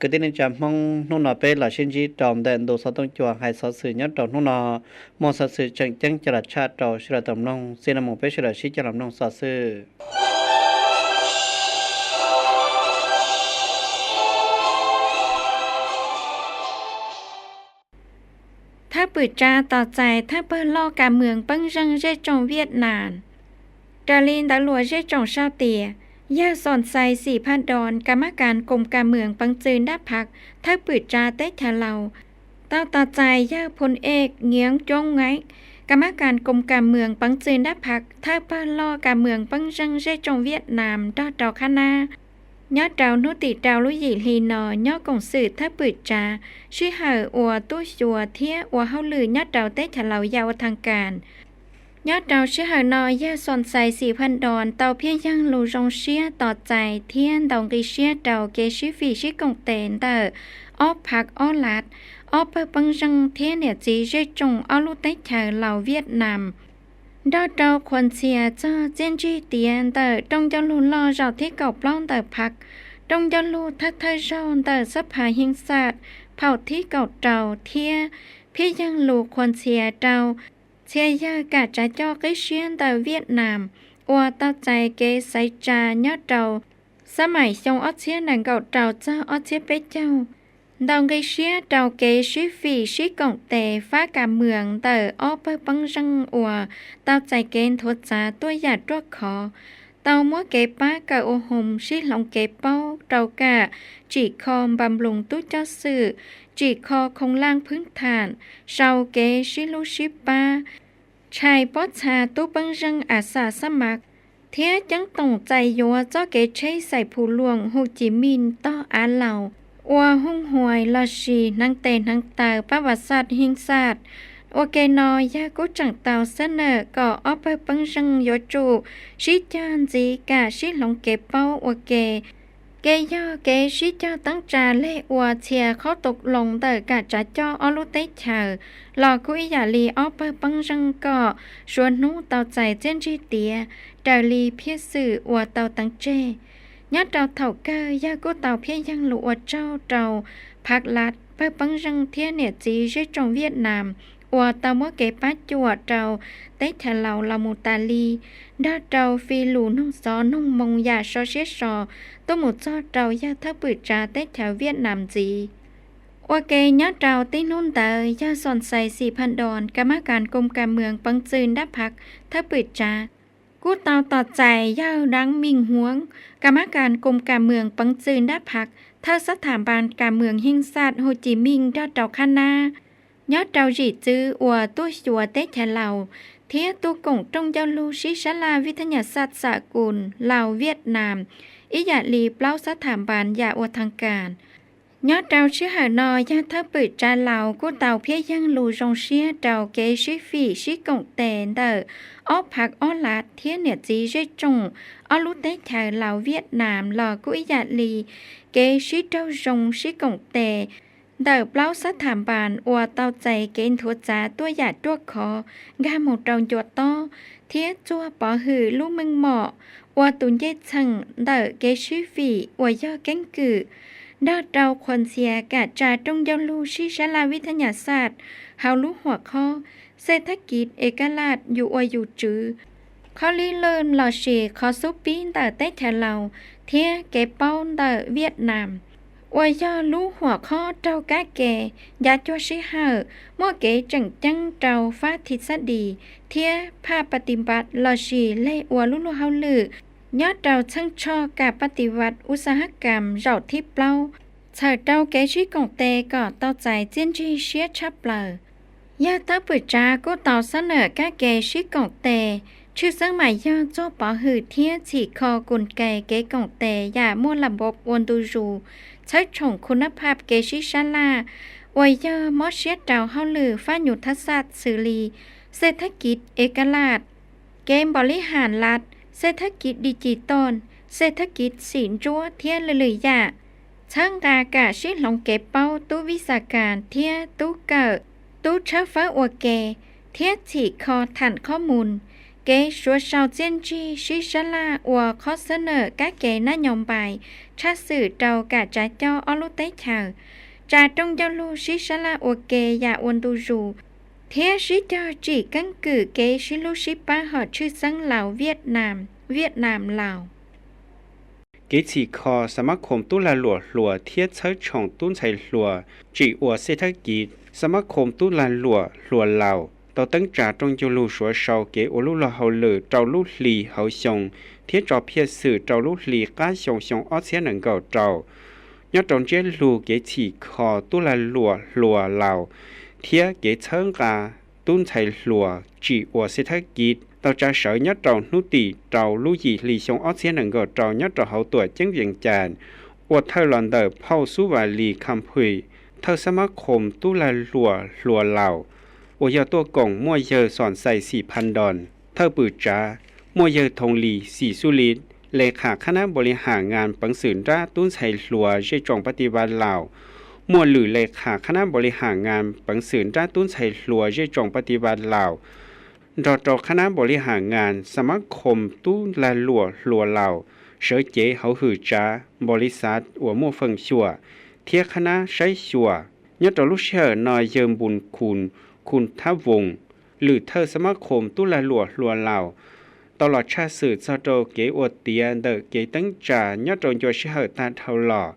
Kwv tij neej tsa Hmoob, hnub no peb los sib ntsib rau ntawm ntu xov tooj cua hais xov xwm nyob rau hnub no, muaj xov xwm tseem ceeb coj los tshaj rau sawv daws tau mloog. Txij no mus peb sawv daws sib cog los mloog xov xwm. Thawj pwm tsav tos txais thawj pawg loj kas mwm peeb zeej zej tsoom Viaj Nam. Raws li ntawv luam zej tsoom sau tias, yawg Xos Xais Xim Phaj Doos, kas mab kas koom kas mwm peev txwm nrab phaj thawj pwm tsav teb chaws Laus, tau tos txais yawg Phun Ej Nyiav Coob Ngaib, kas mab kas koom kas mwm peev txwm nrab phaj thawj pawg loj kas mwm peeb zeej zej tsoom Viaj Nam nrog rau khab nab nyob rau hnub tim rau lub yim hli no nyob koom xwm thawj pwm tsav, sij hawm uas tuaj xyuas thiab ua hauj lwm nyob rau teb chaws Laus yam ua thaj kas. Nyob rau sij hawm no yawg Xos Xais Xim Phaj Doos tau phiaj yeeg lus zoo siab tos txais thiab ntaus nqi siab rau kev sib fim sib koom tes ntawm ob phaj ob lav, ob pawg peeb zeej thiab niam txiv zej tsoom ob lub teb chaws Laus Viaj Nam, nrog rau qhuas ntxhias txog txiaj ntsig tiav ntawm rooj ncauj lug loj zaum thib kaum plaub ntawm phaj, rooj ncauj lug thawj thawj zaug ntawm xab phaj Hej Xaj phaum thib kaum rau thiab phiaj yeeg lus qhuas ntxhias rau txhia yawg kam tsav coj qib siab ntawm Viaj Nam uas tau txais kev xaiv tsa nyob rau xab maim xyoo ob txhiab nees nkaum rau txog ob txhiab peb caug. Ntaus nqi siab rau kev sib fim sib koom tes fab kas mwm ntawm ob pawg peeb zeej uas tau txais kev nthuav txav tuaj yam ruaj khov, tau muab kev pab kawm ua hoo sib hloov kev paub rau kam tsim kho npa nploos tub coj xwm, tsim kho khoo laj phwb tham, sau kev sib hlub sib pab, tshais pob txha tub peeb zeej a xas xab mas, thiab ceeb toom txais yuav txoj kev tsheb xais phum luam Hu Ci Mij tog Av Laus ua hooj huais lossis hneev tes hneev taw pab vas xaj Hej Xaj. Ua ke no yawg kuj tseem tau xab nawm kom ob pawg peeb zeej yuav tsum sib cog ntxiv kam sib hloov kev paub ua ke. Kev yog kev sib cog teeb tsa leg ua txhia qhob tau loo ntawm kam tsav coj ob lub teb chaws los kuj ib yam li ob pawg peeb zeej kom suav hnub tau txais txiaj ntsig tiav raws li phiaj xwm uas tau teev tseg. Nyob rau thaum kawg yawg kuj tau phiaj yeeg lus ua tsaug rau phaj lav pawg peeb zeej thiab niam txiv zej tsoom Viaj Nam uas tau muab kev pab cuam rau teb chaws Laus los mus tas li, nrog rau fi lus noog xov noog moo yam so siab so tuaj mus txog rau yawg thawj pwm tsav teb chaws Viaj Nam ntxiv. Ua ke nyob rau tib hnub ntawd yawg Xos Xais Xim Phaj Doos, kas mab kas koom kas mwm peev txwm nrab phaj thawj pwm tsav, kuj tau tos txais yawg Dab Meej Huab, kas mab kas koom kas mwm peev txwm nrab phaj thawj xab tham npas kas mwm Hej Xaj Hu Ci Mij nrog rau khab nab nyob rau zim txwv uas tuaj xyuas teb chaws Laus thiab tuaj koom rooj ncauj lug sib sab laj vij thaj nyas xaj xam kus Laus Viaj Nam ib yam li plaub xab tham npas yam ua thaj kas. Nyob rau sij hawm no yawg thawj pwm tsav Laus kuj tau phiaj yeeg lus zoo siab rau kev sib fim sib koom tes ntawm ob phaj ob lav thiab niam txiv zej tsoom ob lub teb chaws Laus Viaj Nam los kuj ib yam li kev sib raug zoo sib koom tes ntawm plaub xab tham npas uas tau txais kev nthuav txav tuaj yam ruaj khov nkag mus rau ncua tob thiab txuag pov hwm lub meej mom ua tus ncej txheem ntawm kev sib fim uas yog keeb kwm, nrog rau qhuas ntxhias kam tsa rooj ncauj lug sib sab laj vij thaj nyas xaj hauv lub huam khob xej thab kiv e kab laj yus ua yus tswv, qhov lij lwj lossis qhov xub pib ntawm teb chaws Laus thiab kev paub ntawm Viaj Nam, uas yog lub huam khob raug kab ke ncav cuag sij hawm muaj kev tseem ceeb rau fab thi xab dis thiab phaj pa ti npas lossis leg ua lub luag hauj lwm nyob rau txheej tshoj kam pa ti vas u xa hab kas zaum thib plaub, txhawm rau kev sib koom tes kom tau txais txiaj ntsig siab tshaj plaws. Yawg thawj pwm tsav kuj tau xab nawm kab ke sib koom tes, tshwj xeeb mas yog txuag pov hwm thiab txhim kho kus kais kev koom tes yam muaj lam npauv ua ntu zus, txhawb tshoom khu nab phaj kev sib sab laj, uas yog mob siab rau hauj lwm fab nyus thab xaj xws li xej thab kiv e kab laj, kev npaum li ham las, xej thab kiv di ci toj, xej thab kiv xim ntsuab thiab lwm lwm yam. Txhawb nqa kam sib hloov kev paub tub vij xa kas thiab tub kawm, tub tshawb fawb ua ke, thiab txhim kho tham qhob mus, Kev suav sau txiaj ntsig sib sab laj ua qhov xab nawm kab ke nab nyo npais tshaj xwm rau kam tsav coj ob lub teb chaws, tsa rooj ncauj lug sib sab laj ua ke yam ua ntu zus, thiab sib cog tsim keeb kwm kev sib hlub sib pab hom tshwj xeeb Laus Viaj Nam, Viaj Nam Laus. Kev txhim kho xab mab khoom tub lag luam hluas thiab txhawb tshoom tub ntxhais hluas tsim ua xej thab kiv. Xab mab khoom tub lag luam hluas Laus tau teeb tsa rooj ncauj lug suav sau kev ua lub luag hauj lwm rau lub hli hauv xyoo thiab tso phiaj xwm rau lub hli qab xyoo xyoo ob txhiab nees nkaum rau. Nyob rau ntsiab lug kev txhim kho tub lag luam hluas Laus thiab kev txhawb nqa tub ntxhais hluas tsim ua xej thab kiv tau tsa sawv nyob rau hnub tim rau lub yim hli xyoo ob txhiab nees nkaum rau nyob rau hauv tuam ceeb Vias Cas, ua thawj los ntawm phauj Xub Vas Lis Kham Phwm, thawj xab mab khoom tub lag luam hluas Laus, uas yog tuaj koom muaj yawg Xom Xais Xim Pha Nroos, thawj pwm tsav, muaj yawg Thoos Lis Xim Xub Lis, le kham khab nab npaum li ham ngas peev xwm nrab tub ntxhais hluas zej tsoom pas tis vas Laus, muaj lwm le kham khab nab npaum li ham ngas peev xwm nrab tub ntxhais hluas zej tsoom pas tis vas Laus, nrog rau khab nab npaum li ham ngas xab mab khoom tub lag luam hluas Laus, sawv cev hauv hwm tsav npaum li xav uas muaj feem xyuam, thiab khab nab saib xyuas. Nyob rau lub sij hawm no yawg Npus Khum, Khum Thab Voos, lwm thawj xab mab khoom tub lag luam hluas Laus, tau los tshaj xwm txog rau kev ua tiav ntawm kev teeb tsa nyob rau ncua sij hawm tag dhau los.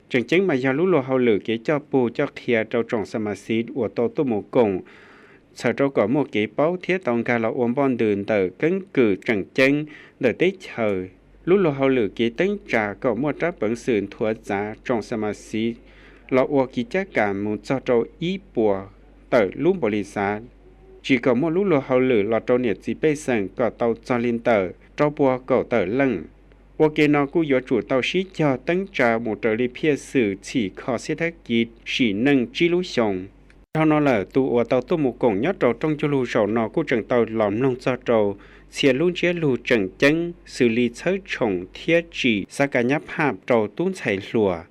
Tseem ceeb mas yog lub luag hauj lwm kev coj pug coj qhia rau tsoom xa ma xiv uas tau tuaj mus koom, txhawm rau kom muaj kev paub thiab tau nkag los ua npoj ntws ntawm keeb kwm tseem ceeb ntawm teb chaws. Lub luag hauj lwm kev teeb tsa kom muaj rab peev xwm nthuav txav tsoom xa ma xiv los ua kev cab kam mus txog rau ib puas tawm lub npaum li xav, tsis kom muaj lub luag hauj lwm los rau niam txiv pej xeem kom tau txog li ntawm rau puas kaum tawm leej. Ua ke no kuj yuav tsum tau sib cog teeb tsa mus raws li phiaj xwm txhim kho xej thab kiv sim neej tsib lub xyoo. Dhau no lawm tus uas tau tuaj mus koom nyob rau rooj ncauj lug zaum no kuj tseem tau los mloog txog rau txhia lub ntsiab lug tseem ceeb xws li txhawb tshoom thiab tsim xav ka nyab phaj rau tub ntxhais hluas,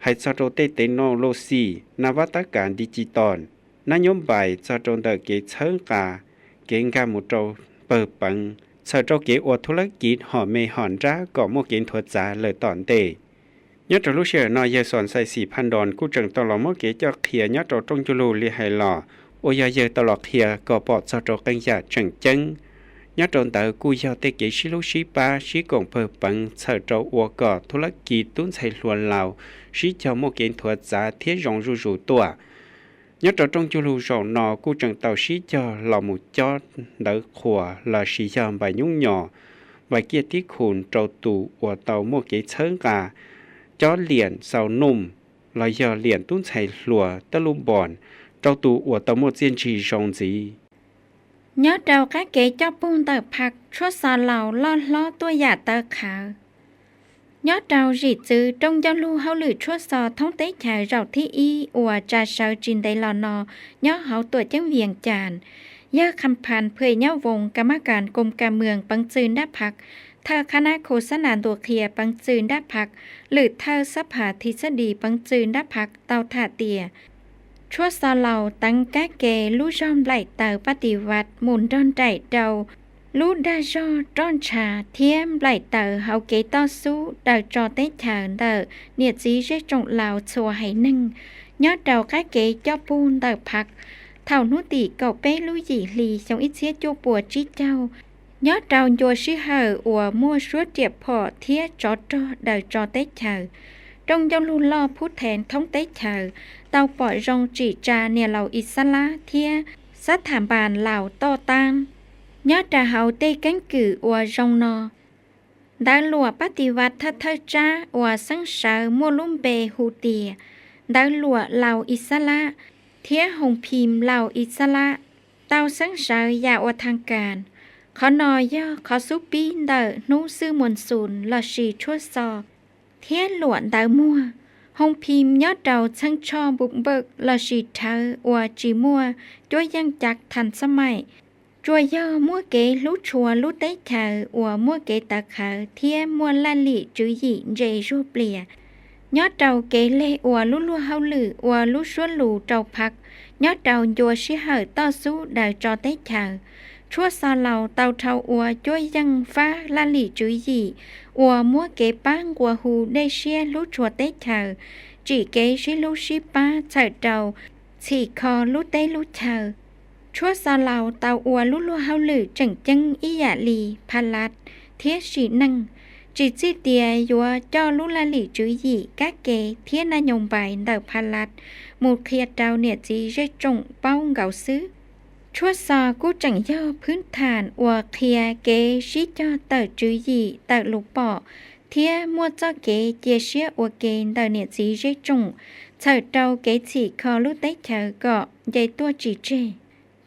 hais txog rau tej tev no lus xim na vab tab kav digital, nab nyob npais txog rau ntawm kev txhawb nqa, kev nkag mus rau pawg peev, txhawm rau kev ua thub lab kiv hom me hom nrab kom muaj kev nthuav txav lawm tom ntej. Nyob rau lub sij hawm no yawg Xom Xais Xim Pha Nroos kuj tseem tau los muab kev coj qhia nyob rau rooj ncauj lug li hais los, uas yog yawg tau los qhia kom pom txog rau qee yam tseem ceeb. Nyob rau ntawd kuj yog tej kev sib hlub sib pab sib koom pawg peev txhawm rau ua kom thub lab kiv tub ntxhais hluas Laus sib cog muaj kev nthuav txav thiab zoo zuj zus tuaj. Nyob rau rooj ncauj lug zaum no kuj tseem tau sib cog los mus cob ntawv qhuas los sis yog npais nyub nyos, npais kiaj tib khus rau tus uas tau muaj kev txhawb nqa, cob liam xaus num los yog liam tub ntxhais hluas tab lub npos rau tus uas tau muaj txiaj ntsig zoo ntxiv. Nyob rau qab kev coj pug ntawm phaj tshuab xo Laus loj hlob tuaj yam tawv qhawv. Nyob rau zim txwv rooj ncauj lug hauj lwm tshuab xo thoob teb chaws zaum thib ib uas tsa sawv tsis ntev los no nyob hauv tuam ceeb Vias Cas, yawg Kham Phas Phwm Nyob Voos, kam mab kas koom kas mwm peev txwm nrab phaj, thawj qhab nab khu xab nas ntu qhia peev txwm nrab phaj, lwm thawj xab phas thib xab dis peev txwm nrab phaj tau tham tias tshuab xo Laus teev kab ke lub zog nplaim taws pab tis vaj mus nrog nraim rau lub dag zog roj ntsha thiab nplaim taws hauv kev toj xub daws tso teb chaws ntawm niam txiv zej tsoom Laus txhua haiv neeg. Nyob rau qab kev coj pug ntawm phaj thaum hnub tim kaum peb lub yim hli xyoo ib txhiab cuaj puas tsib caug, nyob rau ncua sij hawm uas muaj suab riam phom thiab tsov rog daws tso teb chaws, rooj ncauj lug loj Phub Thees thoob teb chaws tau pom zoo tsim tsa niam laus Ixalab thiab xab tham npas Laus toj taab. Nyob rau hauv tej keeb kwm uas zoo no, ntawv luam pab tis vaj thawj thawj tsab uas xeeb sawv muaj lub npe hu tias ntawv luam Laus Ixalab thiab hoos phim Laus Ixalab tau xeeb sawv yam ua thaaj kas. Qhov no yog qhov xub pib ntawm hnub xwb muas xus lossis tshuab xo thiab luam ntawv muag. Hoos phim nyob rau txheej tshoj npu npawm lossis rhawv uas tsis muaj cuab yeej cav thav xab maim, tsuas yog muaj kev hlub tshua lub teb chaws uas muaj kev tawv qhawv thiab muaj laj lim tswv yim ntse zuag plias. Nyob rau kev leg ua lub luag hauj lwm ua lub suab lus rau phaj nyob rau ncua sij hawm toj xub daws tso teb chaws, Tshuaj Xo Laus tau dhau ua cuab yeej fab laj lim tswv yim uas muab kev pab nqua hu dej siab hlub tshua teb chaws, tsim kev sib hlub sib pab txhawm rau txhim kho lub teb lub chaw. Tshuaj Xo Laus tau ua lub luag hauj lwm tseem ceeb ib yam li Pha Las thiab sim neej, tsis txij tias yuav coj lub laj lim tswv yim, kab ke thiab naj nyoos npais ntawm Pha Las mus qhia rau niam txiv zej tsoom paub nkaus xwb. Tshuaj Xo kuj tseem yog phwb tham uas qhia kev sib cog tawm tswv yim tawm lus pom thiab muaj txoj kev cia siab ua ke ntawm niam txiv zej tsoom, txhawm rau kev txhim kho lub teb chaws kom nce tuaj tsis tseg,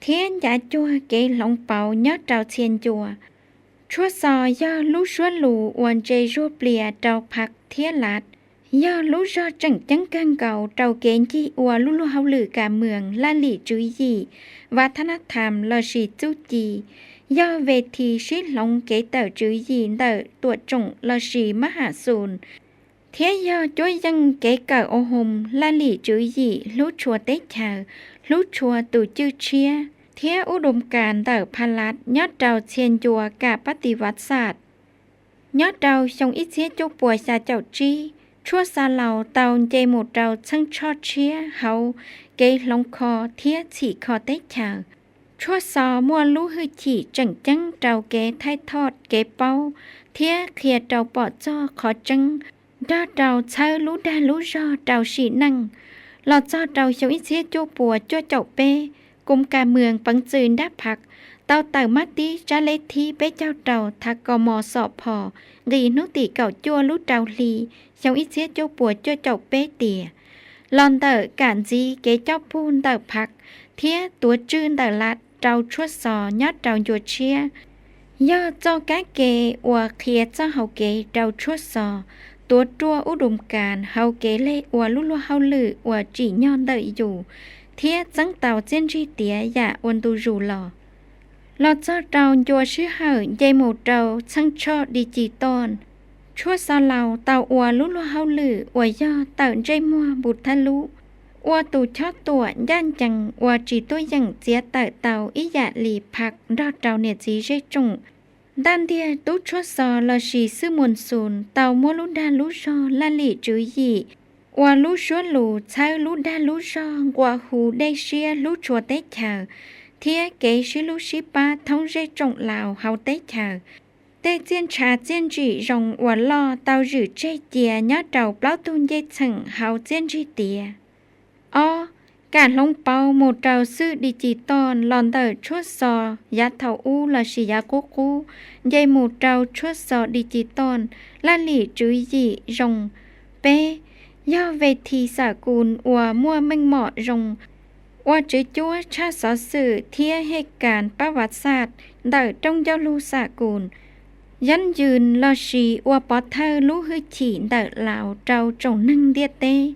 thiab ncav cuag kev hloov pauv nyob rau txhia ncua. Tshuaj Xo yog lub suab lus uas ntse zuag plias rau Phaj thiab Las, yog lub zog tseem ceeb kawg nkaus rau kev ncig ua lub luag hauj lwm kam mwm laj lim tswv yim, vaj thab nab tham lossis txuj ci, yog ve thi sib hloov kev tawm tswv yim ntawm tuam tsoom lossis mab ham xus, thiab yog cuab yeej kev kawm au hoos laj lim tswv yim hlub tshua teb chaws, hlub tshua tus cwj tshiab thiab ub dum kas ntawm Pha Las nyob rau txhia ncua kam pab tiv vaj xaj. Nyob rau xyoo ib txhiab cuaj puas xya caum tsib, Tshuaj Xo Laus tau nce mus rau txheej tshoj tshiab hauv kev hloov kho thiab txhim kho teb chaws. Tshuaj Xo muaj lub hwj chim tseem ceeb rau kev thaij thoj kev paub thiab qhia rau pom txog qhov tseeb nrog rau txhawb lub dag lub zog rau sim neej. Los txog rau xyoo ib txhiab cuaj puas cuaj caum peb, Koos Kas Mws peev txwm nrab Phaj tau tawm mab tib tsab leb thib peb caug rau thav kos mos xom phos nqis hnub tim kaum cuaj lub rau hli xyoo ib txhiab cuaj puas cuaj caum peb tias los ntawm kam ntxiv kev coj pug ntawm Phaj thiab tuav tswj ntawm Las rau Tshuaj Xo nyob rau ncua tshiab, yog txoj kab ke uas qhia txoj hau kev rau Tshuaj Xo tuav ruaj ub dum kas hauv kev leg ua lub luag hauj lwm uas tsim nyog ntawm yus thiab txeeb tau txiaj ntsig tiav yam ua ntu zus los. Los txog rau ncua sij hawm nce mus rau txheej tshoj di ci toj, Tshuaj Xo Laus tau ua lub luag hauj lwm uas yog tawm ntsej muag npu thab lub, ua tus chob tuam ncaj ncees uas tsis tuaj yeem txiav tawm tau ib yam li Phaj nrog rau niam txiv zej tsoom. Ntaj ntiag tub Tshuaj Xo lossis Xwb Muas Xus tau muab lub dag lub zog laj lim tswv yim ua lub suab lus txhawb lub dag lub zog nqua hu dej siab hlub tshua teb chaws thiab kev sib hlub sib pab thoob zej tsoom Laus hauv teb chaws. Tej txiaj ntsha txiaj ntsim zoo uas loj tau zwm tseg cia nyob rau plaub tug ncej txheem hauv txiaj ntsig tiav. Ob, kam hloov pauv mus rau xwb di ci toj los ntawm Tshuaj Xo yav thaum ub lossis yav qub qub nce mus rau Tshuaj Xo di ci toj laj lim tswv yim zoo. Peb, yog ve thi xam kus uas muaj meej mom zoo, ua tswv cuab tshaj xov xwm thiab hej kas pab vaj xaj ntawm rooj ncauj lug xam kus, yab ywm lossis ua pov thawj lub hwj chim ntawm Laus rau tsoom neeg ntiaj teb.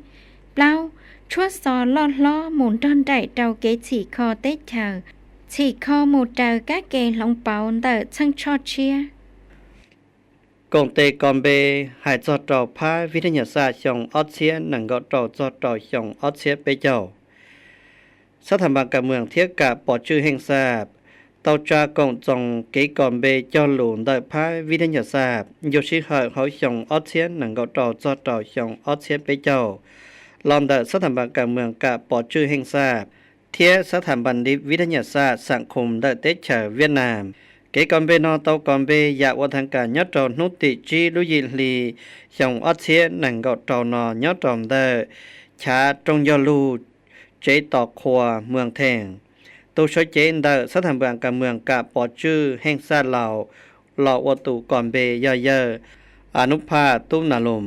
Plaub, Tshuaj Xo loj hlob mus nrog nraim rau kev txhim kho teb chaws, txhim kho mus raws kab ke hloov pauv ntawm txheej tshoj tshiab. Koom tes kos npe hais txog rau phab vib thab nyas xaj xyoo ob txhiab nees nkaum rau txog rau xyoo ob txhiab peb caug. Xab thas npas kas mwam thiab kam pov tswj heej xaj tau tsa koom txoos kev kos npe cog lus ntawm phab vib thab nyas xaj ncua sij hawm hauv xyoo ob txhiab nees nkaum rau txog rau xyoo ob txhiab peb caug los ntawm xab thas npas kas mwam kam pov tswj heej xaj thiab xab thas npas div vib thab nyas xaj xam khum ntawm teb chaws Viaj Nam. Kev kos npe no tau kos npe yam ua thav kas nyob rau hnub tim tsib lub yim hli xyoo ob txhiab nees nkaum rau no nyob rau ntawm chav rooj ncauj lug tsev tos qhua Muas Thees. Tus sawv cev ntawm xab thas npas kas mwam kam pov tswj heej xaj Laus los ua tus kos npe yog yawg Anub Phaj Tub Nas Lus,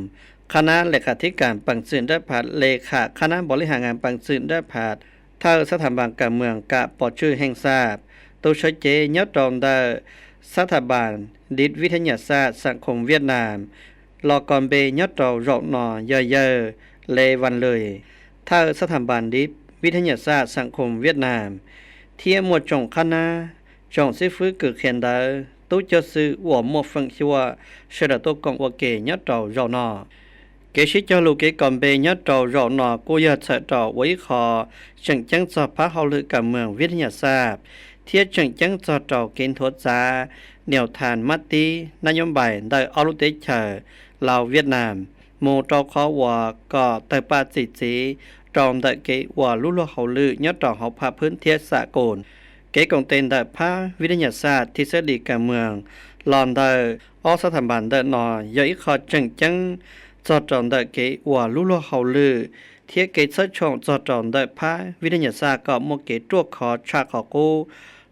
qhab nab le khas thib kas pees txwm nrab phas, le khas qhab nab npaum li has ngas pees txwm nrab phas, thawj xab thas npas kas mwam kam pov tswj heej xaj. Tus sawv cev nyob rau ntawm xab thas npas div vib thab nyas xaj xam khum Viaj Nam los kos npe nyob rau zaum no yog yawg Le Vas Lwm, thawj xab thas npas div vib thab nyas xaj xam khum Viaj Nam, thiab muaj tsoom qhab nab, tsoom xib fwb kws qhia ntawv, tub cog xwm uas muaj feem xyuam sawv daws tuaj koom ua ke nyob rau zaum no. Kev sib cog lus kev kos npe nyob rau zaum no kuj yog txhawm rau ua ib qho tseem ceeb txog phab hauj lwm kas mwam vib thab nyas xaj thiab tseem ceeb txog rau kev nthuav txav niam thas mab tib nab nyob npais ntawm ob lub teb chaws Laus Vietnam, mus rau qhov uas kom tawg paj txim txiv rau ntawm kev ua lub luag hauj lwm nyob rau hauv phaj phwb thiab xam koom. Kev koom tes ntawm phab vib thab nyas xaj thij xab dis kas mwam los ntawm ob xab thas npas ntawm no yog ib qho tseem ceeb txog rau ntawm kev ua lub luag hauj lwm thiab kev txhawb tshoom txog rau ntawm phab vib thab nyas xaj kom muaj kev ruaj khov tshaj qhov qub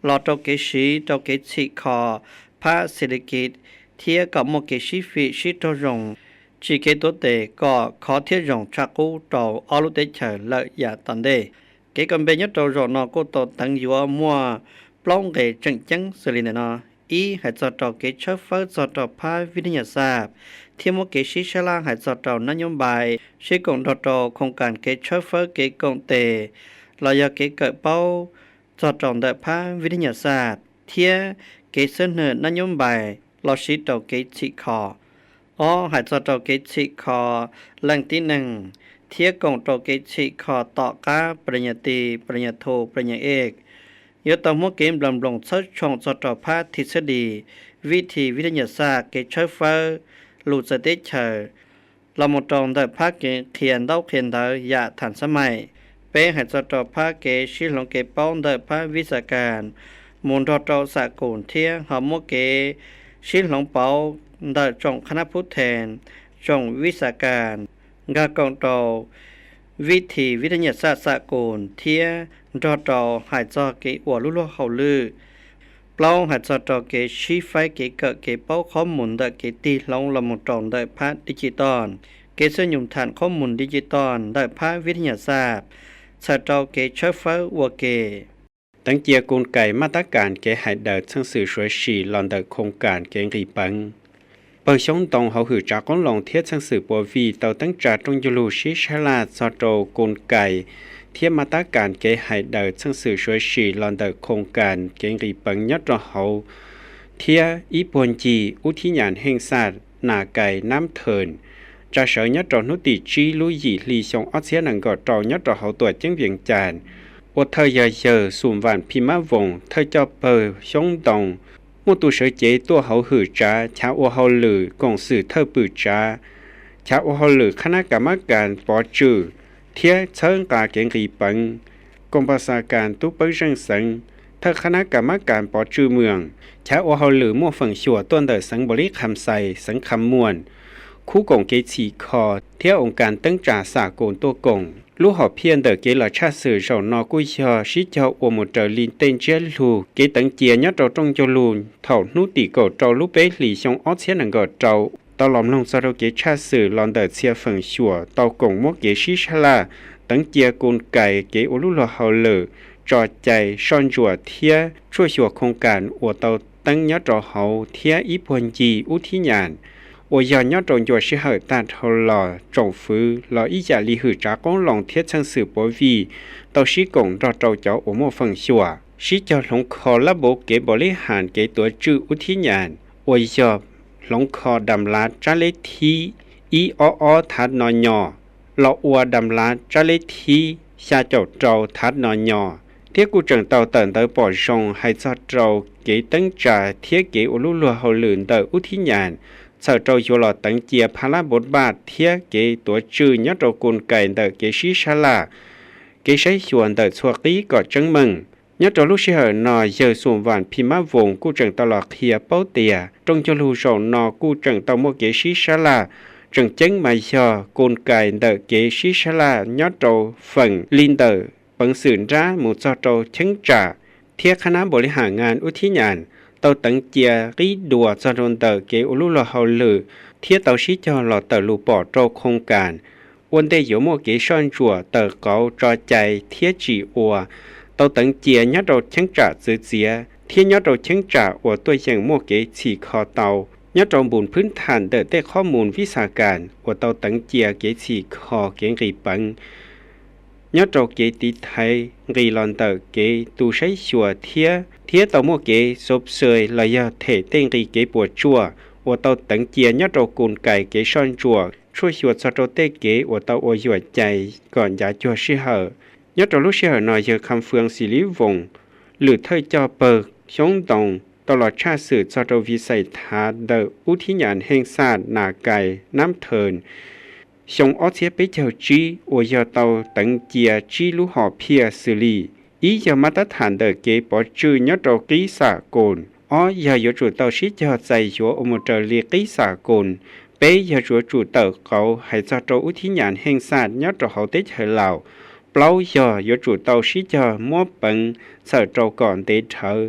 los rau kev siv rau kev txhim kho phab xi li kis thiab kom muaj kev sib fim sib raug zoo, tsim kev tuav tes kom khov thiab zoo tshaj qub rau ob lub teb chaws lawm yav tom ntej. Kev koom tes nyob rau zaum no kuj tau teev yuav muaj plaub nqe tseem ceeb xws li ntawm no. Ib, hais txog rau kev tshawb fawb txog rau phab vib thab nyas xaj thiab muab kev sib sab laj hais txog rau nab nyob npais sib koom nrog rau khoos kas kev tshawb fawb kev koom tes los yog kev kawm paub txog rau ntawm phab vib thab nyas xaj thiab kev xab nwm nab nyob npais los siv rau kev txhim kho. Ob, hais txog rau kev txhim kho leej tib neeg thiab koom rau kev txhim kho tom qab pa ra nyas ti, pa ra nyas thu, pa ra nyas e, yuav tau muab kev nploos nploos txhawb tshoom txog rau phab thij xab dis, vib thib vib thab nyas xaj kev tshawb fawb lus txawv teb chaws los mus rau ntawm phab kev qhia ntaub qhia ntawv yam thas xab mais. Peb, hais txog rau phab kev sib hloov kev paub ntawm phab vib xas kas mus nrog rau xam koom thiab ho muab kev sib hloov pauv ntawm tsoom qhab nab phub then, tsoom vib xas kas nkag koom rau vib thib vib thab nyas xaj xam koom thiab nrog rau hais txog kev ua lub luag hauj lwm. Plaub, hais txog rau kev sib faib kev kawm kev paub qhob mus ntawm kev tig hloov los mus rau ntawm phab digital, kev xab nyum tham qhob mus digital ntawm phab vib thab nyas xaj txhawm rau kev tshawb fawb ua ke. Teev cia koos kais maj tab kas kev hais daws txheej xwm suav sim los ntawm khoos kas kev nqis peev. Pawg xyoob ntoo hauv hwm tsav qoob loo thiab txheej xwm puav vij tau teeb tsa rooj ncuj lug sib sab laj txog rau koos kais thiab maj tab kas kev hais daws txheej xwm suav sim los ntawm khoos kas kev nqis peev nyob rau hauv thiab ib puag ncig ub thib nyas heej xaj nas kais nab thees tsa sawv nyob rau hnub tim tsib lub yim hli xyoo ob txhiab nees nkaum rau nyob rau hauv tuam ceeb Vees Cas, ua thawj yog yawg Xum Vam Phi Mab Voos thawj coj pawg xyoob ntoo muaj tus sawv cev tuaj hauv hwm tsav chav ua hauj lwm koom xwm thawj pwm tsav, chav ua hauj lwm qhab nab kas mab kas pov tswm thiab txhawb nqa kev nqis peev, koom pas xas kas tub peeb zeej xeev, thawj qhab nab kas mab kas pov tswm mwam, chav ua hauj lwm muaj feem xyuam tuaj ntawm xeev Npaus Lis Kham Xais, xeev Kham Muam, khub koom kev txhim kho thiab oos kas teeb tsa xam koom tuaj koom. Lub hom phiaj ntawm kev los tshaj xwm zaum no kuj yog sib cog ua mus raws li tej ntsiab lus kev teev cia nyob rau rooj ncuj lug thaum hnub tim kaum rau lub peb hlis xyoo ob txhiab nees nkaum rau tau los mloog txog rau kev tshaj xwm los ntawm txhia feem xyuam tau koom muab kev sib sab laj teev cia koos kais kev ua lub luag hauj lwm, tso cai, soj ntsuam thiab tshuaj xyuas khoos kas uas tau teeb nyob rau hauv thiab ib puag ncig ub thib nyas uas yog nyob rau ncua sij hawm tag dhau los tsoom fwv los ib yam li hwm tsav qoob loo thiab txheej xwm puav vij tau sib koom nrog rau cov uas muaj feem xyuam sib cog hloov kho lab npauv kev npaus lib has kev tuav tswj ub thib nyas uas yog hloov kho dam lav tsab leb thib ib ob ob thav no nyos los ua dam lav tsab leb thib xya caum rau thav no nyos, thiab kuj tseem tau tawm ntawv pom zoo hais txog rau kev teeb tsa thiab kev ua lub luag hauj lwm ntawm ub thib nyas txhawm rau yuav los teev cia pha lab npauv npaj thiab kev tuav tswj nyob rau koos kais ntawm kev sib sab laj, kev saib xyuas ntawm txhua qib kom tseeb meej. Nyob rau lub sij hawm no yawg Xum Vam Phi Mab Voos kuj tseem tau los qhia paub tias rooj ncuj lug zaum no kuj tseem tau muaj kev sib sab laj, tseem ceeb mas yog koos kais ntawm kev sib sab laj nyob rau feem li ntawm peev xwm nrab mus txog rau cheeb tsam thiab qhab nab npaus li has ngas ub thib nyas tau teev cia qib dua txog rau ntawm kev ua lub luag hauj lwm thiab tau sib cog los tawm lus pom rau khoos kas ua ntej yuav muaj kev soj ntsuam tawm qauv tso cai thiab tsim ua tau teev cia nyob rau cheeb tsam txwv txiav thiab nyob rau cheeb tsam uas tuaj yeem muaj kev txhim kho tau nyob rau npus phwb tham ntawm tej qhob mus vib xas kas uas tau teev cia kev txhim kho kev nqis peev nyob rau kev tiv thaiv nqis los ntawm kev tu saib xyuas thiab thiab tau muaj kev xov xwm los yog them tej nqis kev puas tsuaj uas tau teev cia nyob rau koos kais kev soj ntsuam tshuaj xyuas txog rau tej kev uas tau ua yuam cai kom ncav cuag sij hawm. Nyob rau lub sij hawm no yawg Kham Fwm Xim Lis Voos lwm thawj coj pawg xyoob ntoo tau los tshaj xwm txog rau Vis Xais Thav ntawm ub thib nyas Heej Xaj Nas Kais Nab Thees xyoo ob txhiab peb caug tsib uas yog tau teev cia tsib lub hom phiaj xws li: ib yog mab tab tham ntawm kev pov tswj nyob rau qib xam koos, ob yog yuav tsum tau sib cog txais yuav ua mus raws li qib xam koos, peb yog yuav tsum tawm qauv hais txog rau ub thib nyas Heej Xaj nyob rau hauv teb chaws Laus, plaub yog yuav tsum tau sib cog muab peev txhawm rau kom ntev dhawv,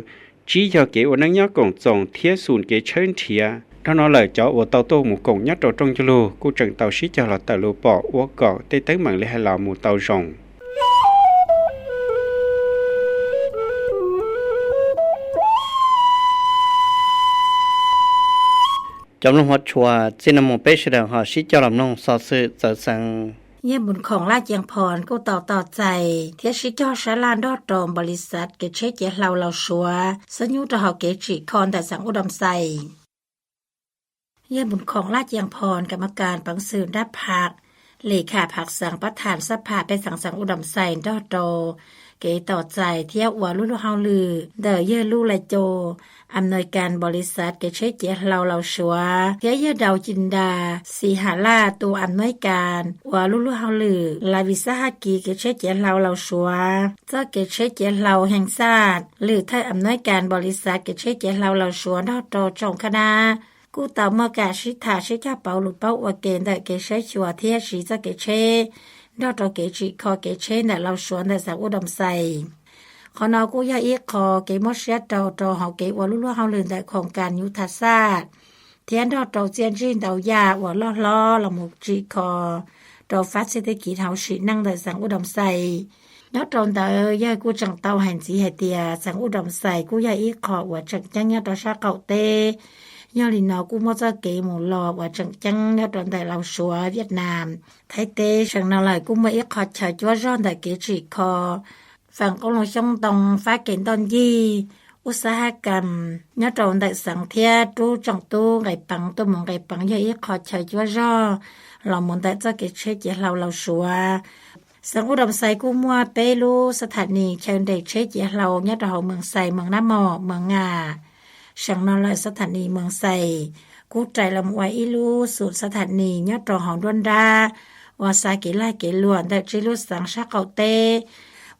tsib yog kev ua neej nyob koom txoos thiab xum kev tshawb nrhiav. Dhau no lawm cov uas tau tuaj mus koom nyob rau rooj ncauj lug kuj tseem tau sib cog los tawm lus pom ua kom tej teeb meem li hais los mus tau zoo. Cov mloog hmov tshua, txij no mus peb sawv daws ho sib cog los mloog xov xwm txawv xeev. Yaj Npus Khoom Laj Cees Phos kuj tau tos txais thiab sib cog sab laj nrog rau npaus lis xav kev tsheb ciav hlau Laus Suav xub nyub rau hauv kev tsim kho ntawm xeev Ub Doos Xais. Yaj Npus Khoom Laj Cees Phos kam mas kas peev xwm nrab pham, li kham pham xeev pab tham xab pham pej xeem xeev Ub Doos Xais nrog rau kev tos txais thiab ua lub luag hauj lwm ntawm yawg Lub Lais Cau, am nuis kas npaus lis xav kev tsheb ciav hlau Laus Suav thiab yawg Daus Ci Ntas Xis Has Laj tus am nuis kas ua lub luag hauj lwm Lav Vis Xab Haj Kis kev tsheb ciav hlau Laus Suav txoj kev tsheb ciav hlau Heej Xaj, lwm thawj am nuis kas npaus lis xav kev tsheb ciav hlau Laus Suav nrog rau tsoom khab nab kuj tau muaj kam sib tham sib cog pauv lus paub ua ke ntawm kev saib xyuas thiab siv txoj kev tsheb nrog rau kev tsim kho kev tsheb ntawm Laus Suav ntawm xeev Ub Doos Xais. Qhov no kuj yog ib qho kev muab siab rau rau hauv kev ua lub luag hauj lwm ntawm khoom kas nyuj thav xaj thiab nrog rau txiaj ntsig ntau yam uas loj hlob los mus tsim kho rau fab txhij teb kiv hauv sim neej ntawm xeev Ub Doos Xais. Nyob rau ntawd yawg kuj tseem tau hais ntxiv hais tias xeev Ub Doos Xais kuj yog ib qho uas tseem ceeb nyob rau sab qaum teb. Yog li no kuj muaj txoj kev mus los uas tseem ceeb nyob rau ntawm Laus Suav, Viaj Nam, Thaib teb. Seem no lawm kuj muaj ib qho chaw cuab zog ntawm kev tsim kho feem qoob loo xyoob ntoo, fab kev ntoj ncig, ub xab hab kas nyob rau ntawm xeev thiab rub tsoom tub nqes peev tuaj mus nqes peev yog ib qho chaw cuab zog los mus ntawm txoj kev tsheb ciav hlau Laus Suav. Xeev Ub Doos Xais kuj muaj peb lub xab tham nis chaw nres tsheb ciav hlau nyob rau hauv Moos Xais, Moos Nab Mos, Moos Ngam. Seem no lawm xab tham nis Moos Xais kuj rais los ua ib lub xum xab tham nis nyob rau hauv nruab nrab uas xa kev lag kev luam ntawm tsib lub xeev sab qaum teb.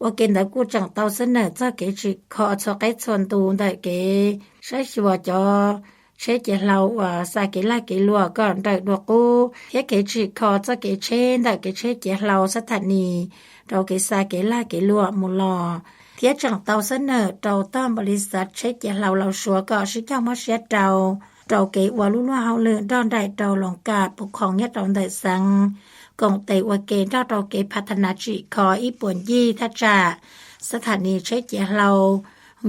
Ua ke ntawd kuj tseem tau xab nawm txog kev tsim kho txhua qeb txhua ntu ntawm kev saib xyuas cov tsheb ciav hlau uas xa kev lag kev luam kom nrawm dua qub thiab kev tsim kho txoj kev tsheb ntawm kev tsheb ciav hlau xab tham nis rau kev xa kev lag kev luam mus los, thiab tseem tau xab nawm rau tog npaus lis xav tsheb ciav hlau Laus Suav kom sib cog muab siab rau rau kev ua lub luag hauj lwm nrog nraim rau loos kam pus khoom nyob rau ntawm xeev koom tes ua ke nrog rau kev phav tha nas tsim kho ib puas ncig thaj tsam xab tham nis tsheb ciav hlau,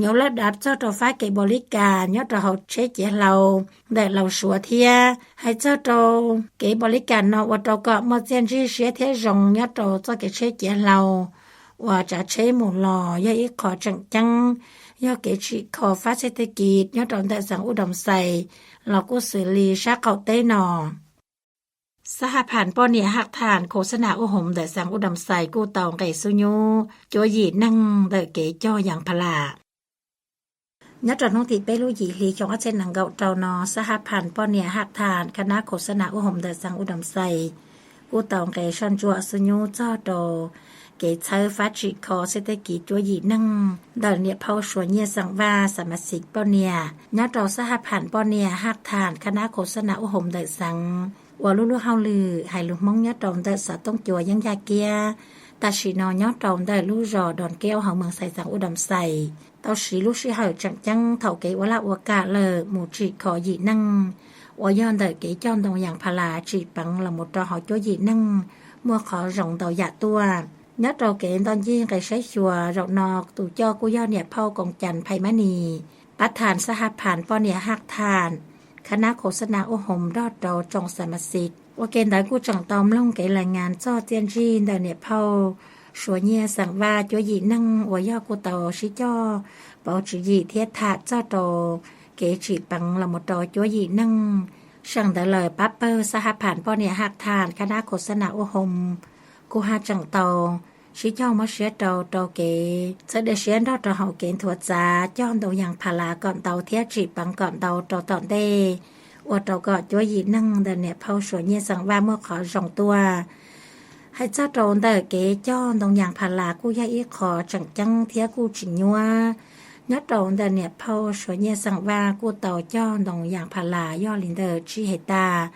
nyuj laj dav txog rau fab kev npaus lis kas nyob rau hauv tsheb ciav hlau ntawm Laus Suav thiab. Hais txog rau kev npaus lis kas no ua rau kom muaj txiaj ntsig siab thiab zoo nyob rau txoj kev tsheb ciav hlau uas tsav tsheb mus los yog ib qho tseem ceeb, yog kev tsim kho fab txhij teb kiv nyob rau ntawm xeev Ub Doos Xais los kuj xws li sab qaum teb no. Xab haj pham poj niam haj tham khos xab nas ub hoom ntawm xeev Ub Doos Xais kuj tau nqes xub nyub cuab yim neeg ntawm kev cog yas pha las. Nyob rau hnub tim peb lub yim hli xyoo ob txhiab nees nkaum rau no, xab haj pham poj niam haj tham khab nab khos xab nas ub hoom ntawm xeev Ub Doos Xais kuj tau nqes soj ntsuam xub nyub txog rau kev txhawb fab tsim kho txhij teb kiv cuab yim neeg ntawm niam phauj Suav Nyiaj xeem Vaj xa ma xis poj niam nyob rau xab haj pham poj niam haj tham khab nab khos xab nas ub hoom ntawm xeev ua lub luag hauj lwm hais lus Hmoob nyob rau ntawm xav Toob Cua Yeeb Yaj Kiab, tam sim no nyob rau ntawm lub zos Doos Kev hauv Moos Xais xeev Ub Doos Xais, tau siv lub sij hawm tseem ceeb thaum kev ua laj ua kam lawm mus tsim kho yim neeg uas yog ntawm kev cog ntoo yas pha las tsim peev los mus rau hauv cuab yim neeg muaj qhov zoo ntau yam tuaj. Nyob rau kev ntoj ncig nqes saib xyuas zaum no, tus coj kuj yog niam phauj Koos Cas Phais Mab Nis, pab tham xab haj pham poj niam haj tham khab nab khos xab nas ub hoom nrog rau tsoom xa ma xis. Ua ke ntawd kuj tseem tau mloog kev lais ngas txog txiaj ntsig ntawm niam phauj Suav Nyiaj xeem Vaj cuab yim neeg uas yog kuj tau sib cog pauv tswv yim thiab tham txog rau kev tsim peev los mus rau cuab yim neeg. Seem ntawd lawm pab pawg xab haj pham poj niam haj tham khab nab khos xab nas ub hoom kuj haj tseem tau sib cog muab siab rau rau kev txhawb dej siab nrog rau hauv kev nthuav txav cog ntoo yas pha las kom ntau thiab tsim peev kom ntau rau tom ntej, ua rau kom cuab yim neeg ntawm niam phauj Suav Nyiaj Xeem Vaj muaj qhov zoo tuaj. Hais txog rau ntawm kev cog ntoo yas pha las kuj yog ib qho tseem ceeb thiab kuj tsis nyuab. Nyob rau ntawm niam phauj Suav Nyiaj Xeem Vaj kuj tau cog ntoo yas pha las yog li ntawm tsib hais tas,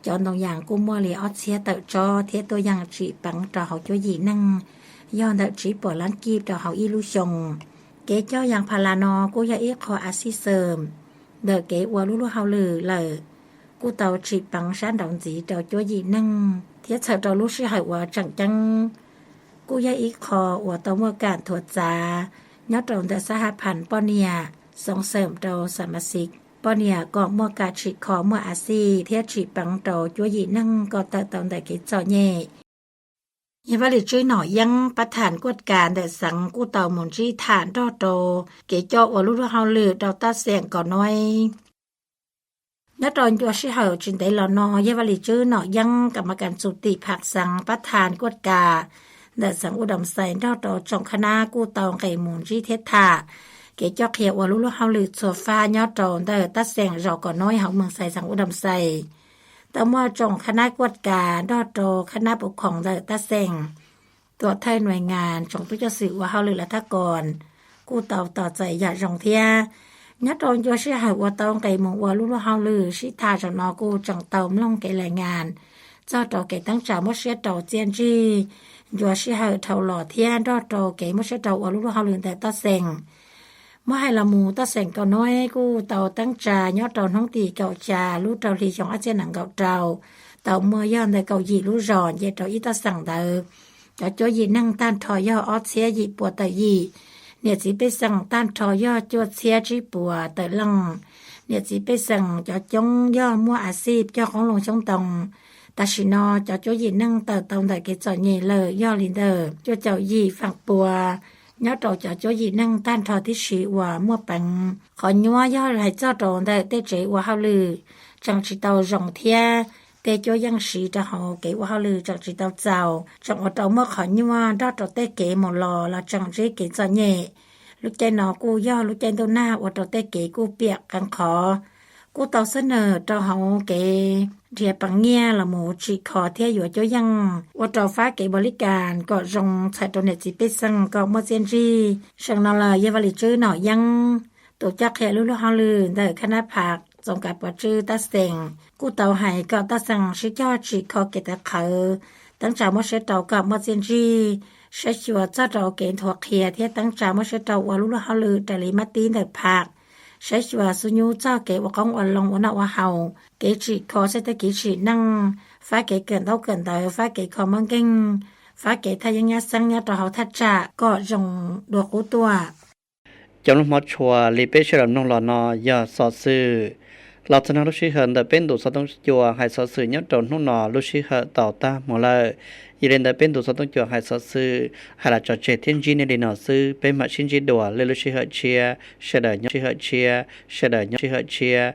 cov ntoo yas kuj muaj li ob txhiab tawm tsob thiab tuaj yeem tsim peev rau hauv cuab yim neeg yog ntawm tsib puas lab kib rau hauv ib lub xyoo. Kev cog yas pha las no kuj yog ib qho a xij xwm ntawm kev ua lub luag hauj lwm lawm, kuj tau tsim peev sab nraud ntxiv rau cuab yim neeg thiab txhawm rau lub sij hawm uas tseem ceeb kuj yog ib qho uas tau muaj kam nthuav txav nyob rau ntawm xab ha phas poj niam, xoov xeem rau xa mas xis poj niam kom muaj kam tsim kho muaj a xij thiab tsim peev rau cuab yim neeg kom tawm tau ntawm kev txom nyem. Yog Vaj Lis Tswb Nom Yeeb pab tham kuaj kas ntawm xeev kuj tau mus ntsib tham nrog rau kev coj ua lub luag hauj lwm rau tab xeem Kaus Nuib. Nyob rau ncua sij hawm tsis ntev los no yog Vaj Lis Tswb Nom Yeeb kam mas kam txum tim pham xeev pab tham kuaj kas ntawm xeev Ub Doom Xais nrog rau tsoom khab nab kuj tau nqes mus ntsib thiab tham kev coj qhia ua lub luag hauj lwm txhua fab nyob rau ntawm tab xeem zos Kaus Nuib hauv Moos Xais xeev Ub Doom Xais. Tau muaj tsoom khab nab kuaj kas nrog rau khab nab puv khoom ntawm tab xeem, tuam thawj nuais ngas, tsoom tub coj xwm ua hauj lwm lav thab koos kuj tau tos txais yam zoo thiab. Nyob rau ncua sij hawm uas tau nqes mus ua lub luag hauj lwm sib tham zaum no kuj tseem tau mloog kev lais ngas txog rau kev teeb tsa muab siab rau txiaj ntsig ncua sij hawm dhau los thiab nrog rau kev muab siab rau ua lub luag hauj lwm ntawm tab xeem. Muab hais los mus tab xeem Kaus Nuib kuj tau teeb tsa nyob rau hnub tim kaum xya lub rau hli xyoo ob txhiab nees nkaum rau, tau muaj yog ntawm kaum yim lub zos nce rau ib tab xeem ntawd. Cov cuab yim neeg tag nrho yog ob txhiab yim puas tawm yim, niam txiv pej xeem tag nrho yog cuaj txhiab tsib puas tawm leej. Niam txiv pej xeem cov coob yog muaj a xij cog qoob loo xyoob ntoo. Tam sim no cov cuab yim neeg tawm tau ntawm kev txom nyem lawm yog li ntawm cuaj caum yim feem pua. Nyob rau cov cuab yim neeg tag nrho tib si uas muaj peev qhov nyuaj yog hais txog rau ntawm tej tsev ua hauj lwm tseem tsis tau zoo thiab tej cuab yeej siv rau hauv kev ua hauj lwm tseem tsis tau txaus, tseem ua rau muaj qhov nyuaj nrog rau tej kev mus los los tseem ntsib kev txom nyem. Lub caij no kuj yog lub caij ntuj nag ua rau tej kev kuj piam qee qhov. Kuj tau xab nawm rau hauv kev nrhiav peev nyiaj los mus tsim kho thiab yuav cuab yeej ua rau fab kev npaum li cas kom zoo txhais rau niam txiv pej xeem kom muaj txiaj ntsig. Seem no los yog Vaj Lis Tswb Nom Yeeb tus coj qhia lub luag hauj lwm ntawm khab nab pham txoos kav pov tswj tab xeem kuj tau hais kom tab xeem sib cog tsim kho kev tawv qhawv, teeb tsa muab siab rau kom muaj txiaj ntsig, saib xyuas txog rau kev nthuav qhia thiab teeb tsa muab siab rau ua lub luag hauj lwm raws li mab tib ntawm pham, saib xyuas xub nyub txog kev ua qoob ua loo ua noj ua haus, kev tsim kho xej tag kiv tsim neej, fab kev kawm ntaub kawm ntawv, fab kev kho mob nkeeg, fab kev thaj yeeb nyab xeeb nyob rau hauv thaj tsam kom zoo dua qub tuaj. Cov lus hmov tshua li peb sawv daws mloog los no yog xov xwm los txog no lub sij hawm ntawm peb ntu xov tooj cua hais xov xwm nyob rau hnub no lub sij hawm tau tag mus lawm. Yog li ntawd peb ntu xov tooj cua hais xov xwm hais los tso tseg thiab ntsib nej li no xwb, peb mam sib ntsib dua lwm lub sij hawm tshiab. Sawv daws nyob sij hawm tshiab, sawv daws nyob sij hawm tshiab.